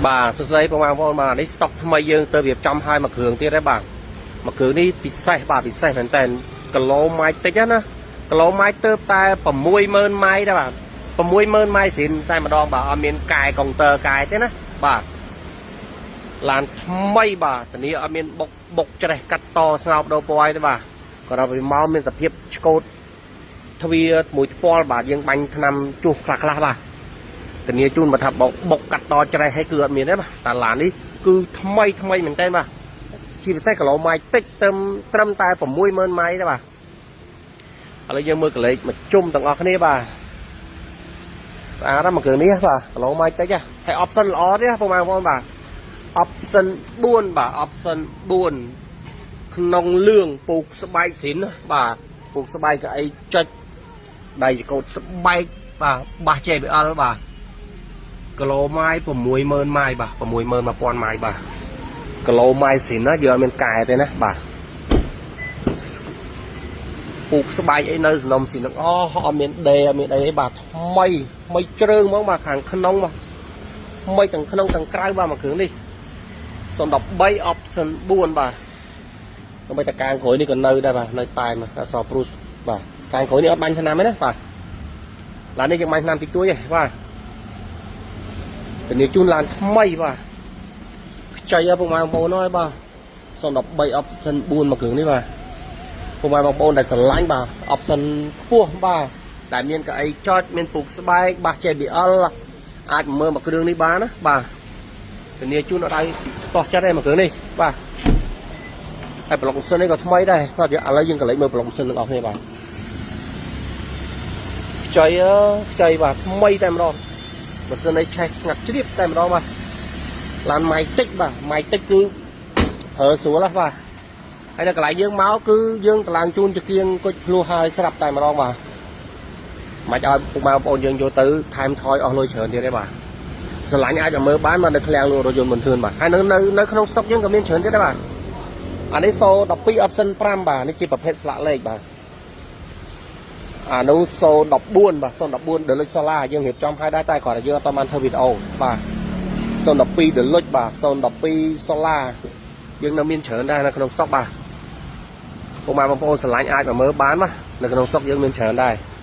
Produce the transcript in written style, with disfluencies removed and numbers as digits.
បាទសួស្តីបងប្អូនបាទនេះស្តុកថ្មីយើងទៅរៀបចំឲ្យមួយគ្រឿងទៀតហើយបាទមួយគ្រឿងនេះពិសេសបាទពិសេសមែនតើគីឡូម៉ាយតិចណាគីឡូម៉ាយទៅតែ60000ម៉ាយដែរបាទ60000ម៉ាយស្រីតែម្ដងបាទអត់មានកែកុងទ័រកែទេណាបាទឡានថ្មីបាទធានាអត់មានបុកបុកច្រេះកាត់តស្ងោបដូរពណ៌ទេបាទគាត់ដល់ពីមកមានសភាពឆ្កូតទ្វារមួយថ្ពាល់បាទយើងបាញ់ថ្នាំជួសខ្លះខ្លះបាទ ធានាជូនបើថាបុកបុកកាត់តច្រេះឲ្យគឺអត់មានទេបាទតាឡាននេះគឺថ្មីថ្មីមែនតើបាទជាពិសេសគីឡូម៉ាយតិចត្រឹមត្រឹមតែ60000ម៉ាយទេបាទឥឡូវយើងមើលកលេចមកជុំទាំងអស់គ្នាបាទស្អាតណាស់មកគ្រឿងនេះបាទគីឡូម៉ាយតិចហើយ option ល្អទេបងប្អូនបាទ option 4បាទ option 4ក្នុងលឿងពូកស្បែកស៊ីនបាទពូកស្បែកកៅអីចុចដៃចកោតស្បែកបាទបាស JBL បាទ គីឡូម៉ាយ60000ម៉ាយបាទ61000ម៉ាយបាទគីឡូម៉ាយស៊ីនណាយើងអត់មានកែទេណាបាទពូកស្បែកអីនៅសំណុំស៊ីនទាំងអស់អត់មានដេអត់មានអីទេបាទថ្មីថ្មីជ្រើងហ្មងបាទខាងក្នុងបាទថ្មីទាំងក្នុងទាំងក្រៅបាទមួយគ្រឿងនេះ013 option 4បាទដើម្បីតកាងក្រោយនេះក៏នៅដែរបាទនៅតែអសព្រុសបាទកាងក្រោយនេះអត់បាញ់ថ្នាំទេណាបាទឡាននេះយើងបាញ់ថ្នាំតិចតួចទេបាទ ធានាជូនឡានថ្មីបាទខ្ចីហ៎ពុកម៉ែបងប្អូនអើយបាទ013 option 4មួយគ្រឿងនេះបាទពុកម៉ែបងប្អូនដែលស្រឡាញ់បាទ option ខ្ពស់បាទដែលមានកៅអីចុចមានពូកស្បែកបាស JBL អាចមើលមួយគ្រឿងនេះបានណាបាទធានាជូនអត់ឲ្យតោះចិត្តទេមួយគ្រឿងនេះបាទហើយប្លុកម៉ាស៊ីននេះក៏ថ្មីដែរបាទឥឡូវយើងក៏លេចមើលប្លុកម៉ាស៊ីនទាំងអស់គ្នាបាទខ្ចីខ្ចីបាទថ្មីតែម្ដង ម៉ាស៊ីននេះឆេះស្ងាត់ជ្រាបតែម្ដងបាទឡានម៉ៃតិចបាទម៉ៃតិចគឺប្រើស្រួលហ៎បាទហើយនៅកន្លែងយើងមកគឺយើងតម្លើងជូនចង្គៀងគុជភ្លោះហើយស្រាប់តែម្ដងបាទមិនឲ្យពុកម៉ែបងប្អូនយើងយកទៅថែមថយអស់លុយច្រើនទៀតទេបាទស្រឡាញ់អាចមកមើលបានបាទនៅឃ្លាំងលក់រថយន្តបន្ទឿនបាទហើយនៅនៅនៅក្នុងស្តុកយើងក៏មានច្រើនទៀតដែរបាទអានេះសូ12 option 5បាទនេះជាប្រភេទស្លាកលេខបាទ អានោះ014បាទ014 Deluxe Solar យើងរៀបចំឲ្យដែរតែគ្រាន់តែយើងអត់បានធ្វើវីដេអូបាទ012 Deluxe បាទ012 Solar យើងនៅមានច្រើនដែរនៅក្នុងស្តុកបាទពុកម៉ែបងប្អូនស្រឡាញ់អាចមកមើលបានបាទនៅក្នុងស្តុកយើងមានច្រើនដែរ។